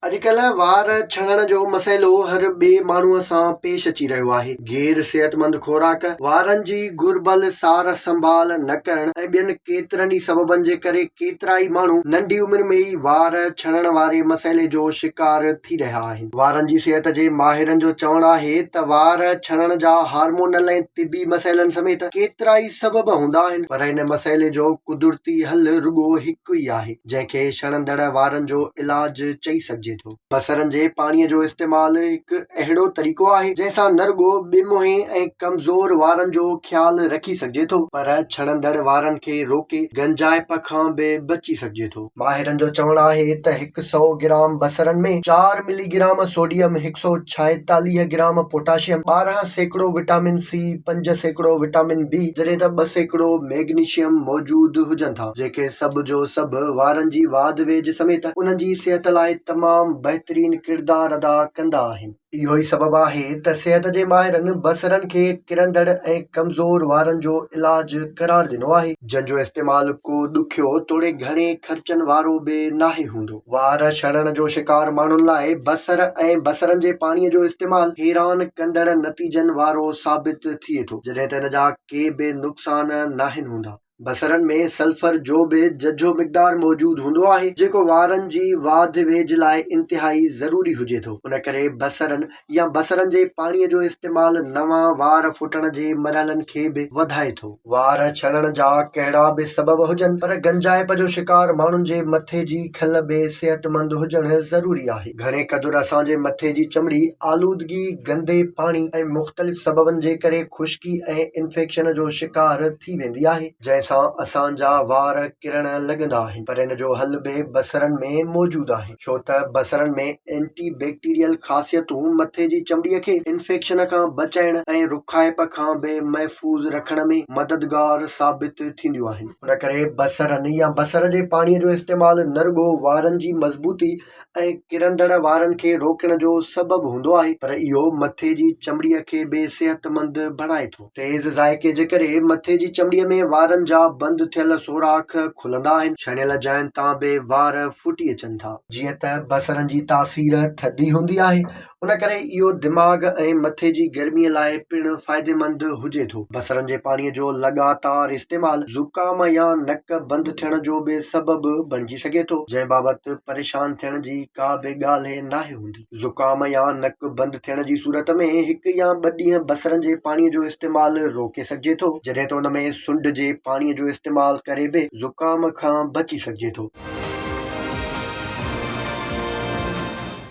اڄڪلهه وار ڇڻڻ جو مسئلو هر ٻئي ماڻهوء سان پيش اچي رهيو آهي. غير صحتمند خوراڪ، وارن جي گهربل سار سنڀال نه ڪرڻ ۽ ٻين ڪيترن ئي سببن جي ڪري ڪيترائي ماڻهو ننڍي عمر ۾ ئي وار ڇڻڻ واري مسئلي جو شڪار ٿي رهيا آهن. وارن جي صحت جي ماهرن جو چوڻ آهي ته وار ڇڻڻ جا هارمونل ۽ طبي مسئلن سميت ڪيترائي سبب هوندا آهن پر ان مسئلي جو قدرتي حل رڳو هڪ ئي آهي. جنهن کي ڇڻندڙ وارن جو علاج چئي سگهجي ٿو. بصرن جي پاڻي جو استعمال هڪ اهڙو طريقو آهي، جنهن سان نه رڳو بي منهين ۽ ڪمزور وارن جو خيال رکي سگهجي ٿو، پر ڇڻندڙ وارن کي روڪي گنجائپ کان به بچي سگهجي ٿو. ماهرن جو چوڻ آهي ته هڪ سئو گرام بصرن ۾ چار ملي گرام سوڊيم، هڪ سئو 46 gram potassium, 12% vitamin C, 5% vitamin B جڏهن ته 2% ميگنيشيم موجود هجن ٿا، جيڪي سڀ جو سڀ وارن جي واڌ ويجهه سميت انهن جي صحت لاء تمام بهترين ڪردار ادا ڪندا آهن. اهو ئي سبب آهي ته صحت جي ماهرن بصرن کي ڪرندڙ ۽ ڪمزور وارن جو علاج قرار ڏنو آهي، جن جو استعمال ڪو ڏکيو توڙي گهڻي خرچن وارو به ناهي هوندو. وار ڇڻڻ جو شڪار ماڻهن لاء بصر ۽ بصرن جي پاڻي جو استعمال حيران ڪندڙ نتيجن وارو ثابت ٿئي ٿو، جڏهن ته ان جا ڪي به نقصان ناهن هوندا. بصرن ۾ سلفر جو به ججهو مقدار موجود هوندو آهي، جيڪو وارن جي واڌ ويجهه لاء انتهائي ضروري هجي ٿو. ان ڪري بصرن يا بصرن جي پاڻي جو استعمال نوان وار ڦٽڻ جي مرحلن کي به وڌائي ٿو. وار ڇڻڻ جا ڪهڙا به سبب هجن پر گنجائپ جو شڪار ماڻهن جي مٿي جي کل به صحتمند هجڻ ضروري آهي. گهڻي قدر اسان جي مٿي جي چمڙي آلودگي، گندي پاڻي ۽ مختلف سببن جي ڪري خشڪي ۽ انفيڪشن جو شڪار ٿي ويندي آهي. جنهن سان اسان جا وار ڪرڻ لڳندا آهن پر ان جو حل به بصرن ۾ موجود آهي ڇو ته بصرن ۾ اينٽي بيڪٽيريل خاصيتون مٿي جي چمڙي کي انفيڪشن کان بچائڻ ۽ رکائپ کان به محفوظ رکڻ ۾ مددگار ثابت ٿينديون آهن. ان ڪري بصرن يا بصر جي پاڻي جو استعمال نه رڳو وارن جي مضبوطي ۽ ڪرندڙ وارن کي روڪڻ جو سبب هوندو آهي پر اهو مٿي جي چمڙي کي به صحتمند بڻائي ٿو. تيز ذائقي جي ڪري مٿي جي چمڙي ۾ وارن جا بند ٿيل سوراخ کلندا آهن، ڇڻيل جاين تان به وار ڦٽي اچن ٿا. جيئن ته بصرن جي تاثير ٿڌي هوندي آهي، ان ڪري اهو دماغ ۽ مٿي جي گرمي لاء پڻ فائديمند هجي ٿو. بصرن جي پاڻي جو لڳاتار استعمال زڪام يا نڪ بند ٿيڻ جو به سبب بڻجي سگهي ٿو، جنهن بابت پريشان ٿيڻ جي ڪا به ڳالهه ناهي هوندي. زڪام يا نڪ بند ٿيڻ جي صورت ۾ هڪ يا ٻه ڏينهن بصرن جي پاڻي جو استعمال روڪي سگهجي ٿو، جڏهن ته ان ۾ سنڍ جي پاڻي جو استعمال ڪري به زڪام کان بچي سگهجي ٿو.